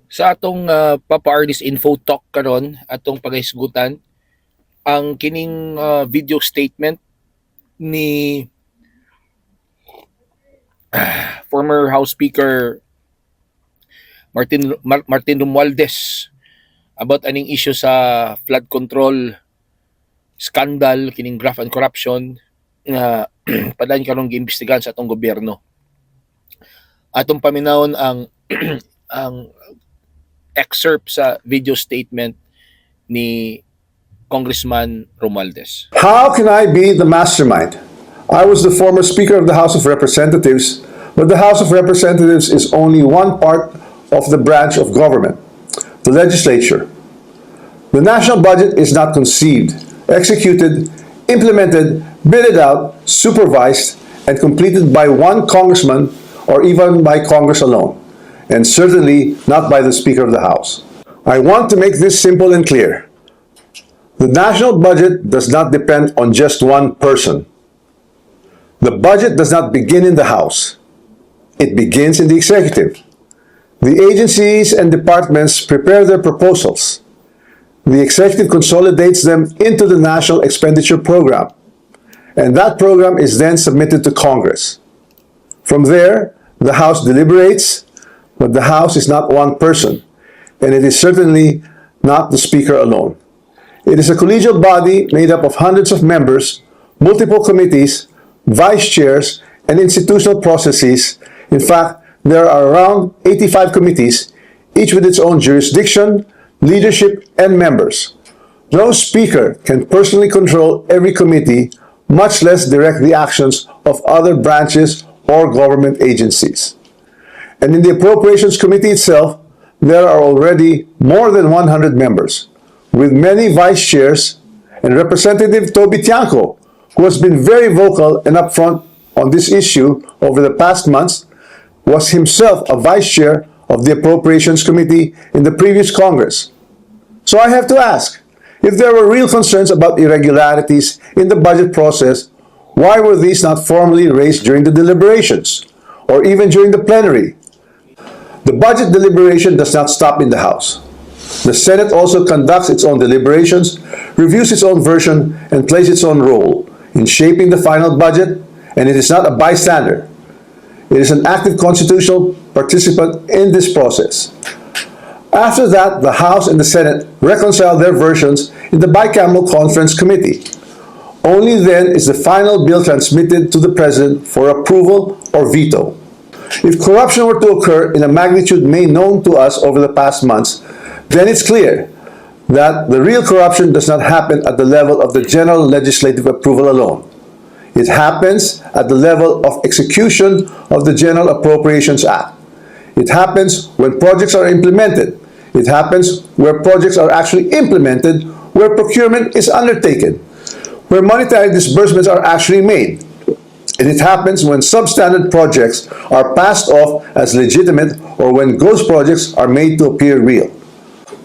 Sa atong Papa Ardis Info Talk karon, atong pagahisgutan ang kining video statement ni former House Speaker Martin Romualdez about aning issue sa flood control scandal, kining graft and corruption nga padayon karon giimbestigahan sa atong gobyerno. Atong paminawon ang excerpt sa video statement ni Congressman Romualdez. How can I be the mastermind? I was the former Speaker of the House of Representatives, but the House of Representatives is only one part of the branch of government, the legislature. The national budget is not conceived, executed, implemented, bidded out, supervised, and completed by one congressman or even by Congress alone, and certainly not by the Speaker of the House. I want to make this simple and clear. The national budget does not depend on just one person. The budget does not begin in the House. It begins in the executive. The agencies and departments prepare their proposals. The executive consolidates them into the National Expenditure Program. And that program is then submitted to Congress. From there, the House deliberates, but the House is not one person, and it is certainly not the Speaker alone. It is a collegial body made up of hundreds of members, multiple committees, vice chairs, and institutional processes. In fact, there are around 85 committees, each with its own jurisdiction, leadership, and members. No speaker can personally control every committee, much less direct the actions of other branches or government agencies. And in the Appropriations Committee itself, there are already more than 100 members, with many vice chairs and Representative Toby Tiangco, who has been very vocal and upfront on this issue over the past months, was himself a vice chair of the Appropriations Committee in the previous Congress. So I have to ask, if there were real concerns about irregularities in the budget process, why were these not formally raised during the deliberations or even during the plenary? The budget deliberation does not stop in the House. The Senate also conducts its own deliberations, reviews its own version, and plays its own role in shaping the final budget, and it is not a bystander. It is an active constitutional participant in this process. After that, the House and the Senate reconcile their versions in the Bicameral Conference Committee. Only then is the final bill transmitted to the President for approval or veto. If corruption were to occur in a magnitude made known to us over the past months, then it's clear that the real corruption does not happen at the level of the general legislative approval alone. It happens at the level of execution of the General Appropriations Act. It happens when projects are implemented. It happens where projects are actually implemented, where procurement is undertaken, where monetary disbursements are actually made. And it happens when substandard projects are passed off as legitimate or when ghost projects are made to appear real.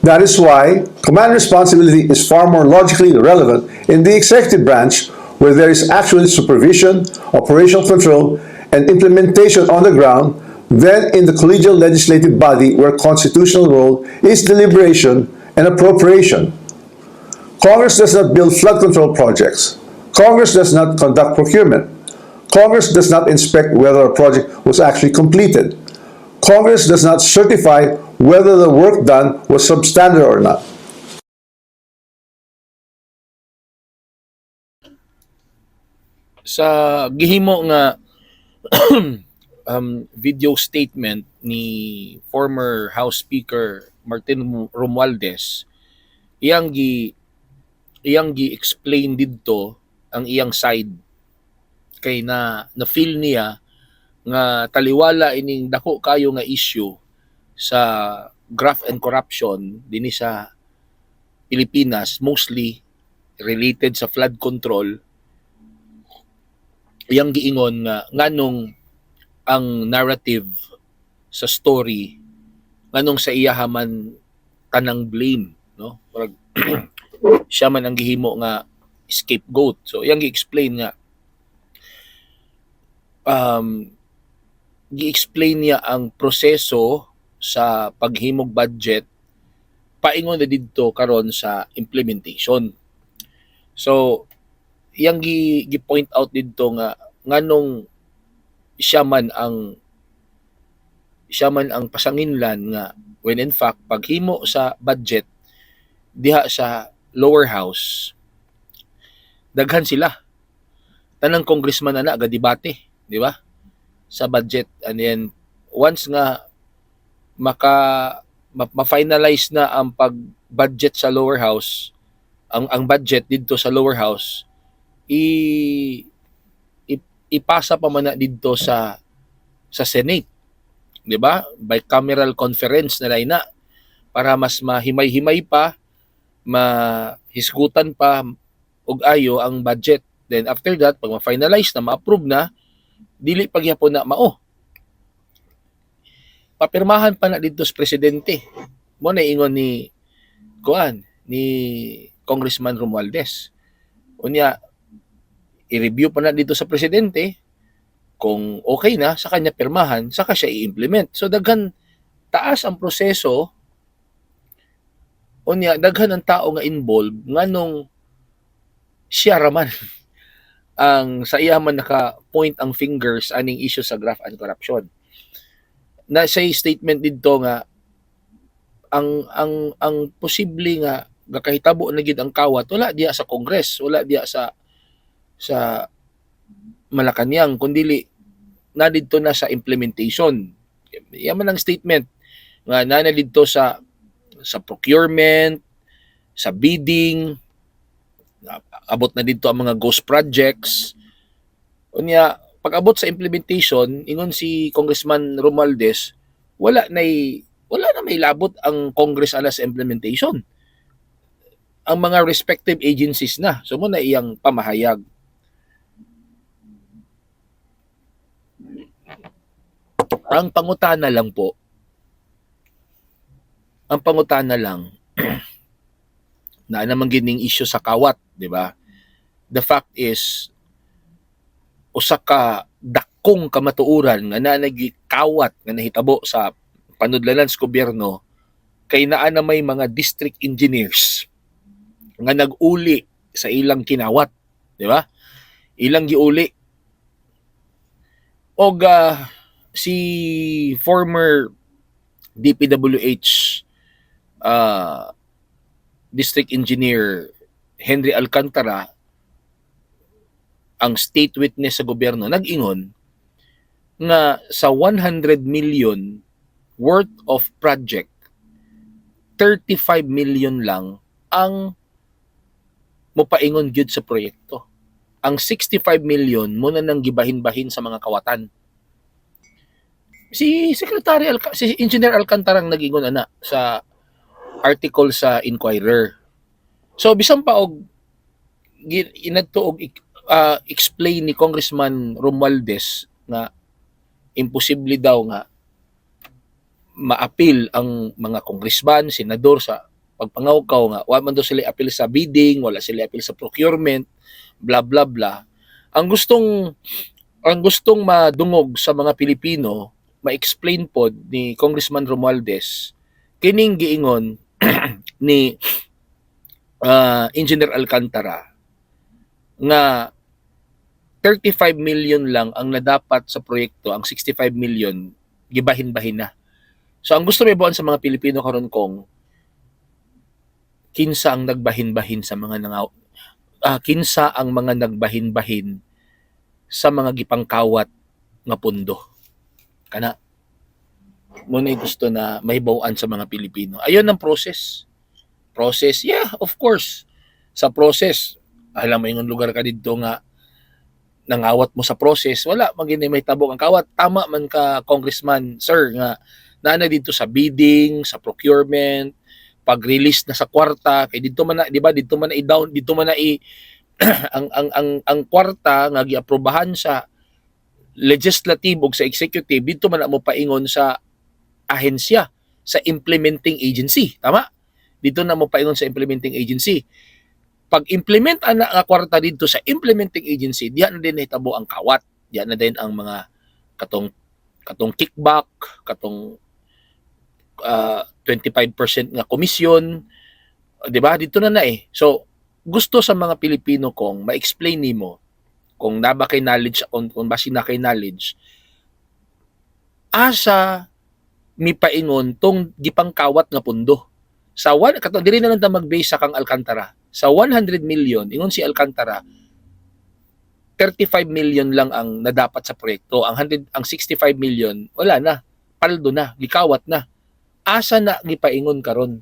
That is why command responsibility is far more logically relevant in the executive branch, where there is actual supervision, operational control, and implementation on the ground, than in the collegial legislative body where constitutional role is deliberation and appropriation. Congress does not build flood control projects. Congress does not conduct procurement. Congress does not inspect whether a project was actually completed. Congress does not certify whether the work done was substandard or not. Sa gihimo nga video statement ni former House Speaker Martin Romualdez, iyang gi-explain didto ang iyang side kay na feel niya nga taliwala ining dako kayo nga issue sa graft and corruption dinhi sa Pilipinas, mostly related sa flood control. Iyang giingon nga nganong ang narrative sa story, nganong sa iya man tanang blame, no? Murag siya man ang gihimo nga scapegoat. So iyang gi-explain nga gi-explain niya ang proseso sa paghimog budget, paingon na didto karon sa implementation. So iyang gi point out didto nga nganong siya man ang pasanginlan nga when in fact paghimo sa budget diha sa lower house, daghan sila, tanang congressman ana gadebate, di ba, sa budget. And then once nga ma-finalize na ang pag budget sa lower house, ang budget didto sa lower house, ipasa pa man na didto sa Senate, di ba? Bicameral conference na na para mas mahimay-himay pa, mahisgutan pa og ayo ang budget. Then after that, pag ma-finalize na, ma-approve na, dili pagyapon na mao. Papirmahan pa na didto sa presidente. Mo na ingon ni kuan ni Congressman Romualdez. Unya i-review pa na dito sa presidente, kung okay na sa kanya pirmahan, saka siya i-implement. So daghan, taas ang proseso. Unya daghan ang tao nga involved, nganong siya raman ang sa iya man naka point ang fingers aning issue sa graft and corruption. Na say statement didto nga ang posible nga gakahitabo na gid ang kawat, wala diya sa Congress, wala diya sa Malacanang, kundili na didto na sa implementation. Iya man ang statement nga na didto sa procurement, sa bidding, abot na didto ang mga ghost projects. Unya pag abot sa implementation, ingon si Congressman Romualdez, wala na may labot ang Congress ala sa implementation, ang mga respective agencies na. So mo na iyang pamahayag. Ang pangutana lang po, ang pangutana lang na naman gining issue sa kawat, di ba? The fact is, usa ka dakong kamatuoran nga naa kawat nga nahitabo sa panudlanan sa gobyerno kay naa na may mga district engineers nga nag-uli sa ilang kinawat, di ba? Ilang giuli. Og si former DPWH District Engineer Henry Alcantara, ang state witness sa gobyerno, nag-ingon nga sa 100 million worth of project, 35 million lang ang mopaingon gyud sa proyekto. Ang 65 million mo na nang gibahin-bahin sa mga kawatan. Si Secretary si Engineer Alcantara ang nag-ingon ana sa article sa Inquirer. So bisan pa og inadto og explain ni Congressman Romualdez nga imposible daw nga maapil ang mga congressman, senador sa pagpangawkaw nga wa man daw sila apil sa bidding, wala sila apil sa procurement, blah blah blah. Ang gustong madungog sa mga Pilipino, ma-explain pod ni Congressman Romualdez kining giingon ni Engineer Alcantara nga 35 million lang ang nadapat sa proyekto, ang 65 million gibahin-bahin na. So ang gusto may sa mga Pilipino karon kong kinsa ang mga nagbahin-bahin sa mga gipangkawat nga pundo. Kana mo na gusto na mahibaw-an sa mga Pilipino. Ayon ang process. Process, yeah, of course. Sa process, alam mo yung lugar ka didto nga nangawat mo sa process, wala man gini may tabok ang kawat. Tama man ka, Congressman, sir, nga naa na didto sa bidding, sa procurement, pag-release na sa kwarta kay didto man na, di ba, didto man na i-down, didto man na i ang kwarta nga giaprobahan sa legislative ug sa executive, didto man na mo paingon sa ahensya, sa implementing agency, tama? Dito na mo paingon sa implementing agency. Pag implement ana nga kwarta didto sa implementing agency, diha na din nahitabo ang kawat, diha na din ang mga katong katong kickback, katong 25% nga komisyon, 'di ba? Dito na na eh. So gusto sa mga Pilipino kong ma-explain nimo kung naa ba kay knowledge, kung basi na kay knowledge, asa mipaingon tong gipangkawat nga pundo sa one kato. Diri na lang ta mag-base sa kang Alcantara. Sa 100 million, ingon si Alcantara, 35 million lang ang nadapat sa proyekto. Ang 100, ang 65 million, wala na, paldo na, gikawat na. Asa na gipaingon karon?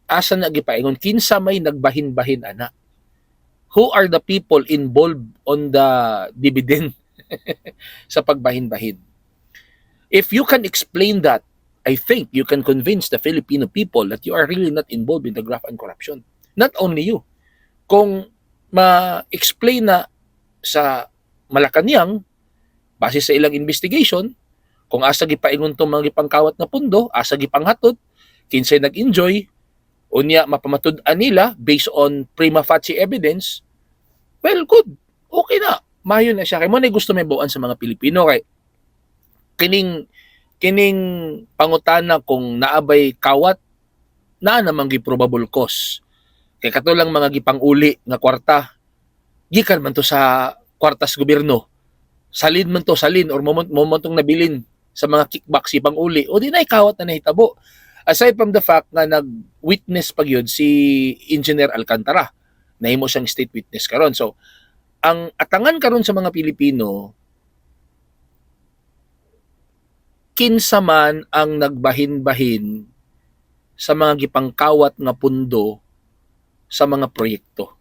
Asa na gipaingon? Kinsa may nagbahin-bahin ana? Who are the people involved on the dividend sa pagbahin-bahin? If you can explain that, I think you can convince the Filipino people that you are really not involved in the graft and corruption. Not only you. Kung ma-explain na sa Malacanang, base sa ilang investigation, kung asa gipaingon tong mga gipangkawat na pundo, asa gipanghatod, kinsay nag-enjoy, unya mapamatud-an nila based on prima facie evidence, well, good. Okay na. Mayo na siya. Kay mao na gusto mahibaw-an sa mga Pilipino kay kining pangutana kung naa bay kawat, naa namang gi probable cause. Kay kato lang mga gipanguli nga kwarta, gikan man to sa kwartas gobyerno. Salin man to, salin or moment tong nabilin sa mga kickbacks ipanguli o di na kawat na nahitabo. Aside from the fact nga nag-witness pag yun si Engineer Alcantara, nahimo siyang state witness karon. So, ang atangan karon sa mga Pilipino, kinsa man ang nagbahin-bahin sa mga gipangkawat nga pundo sa mga proyekto.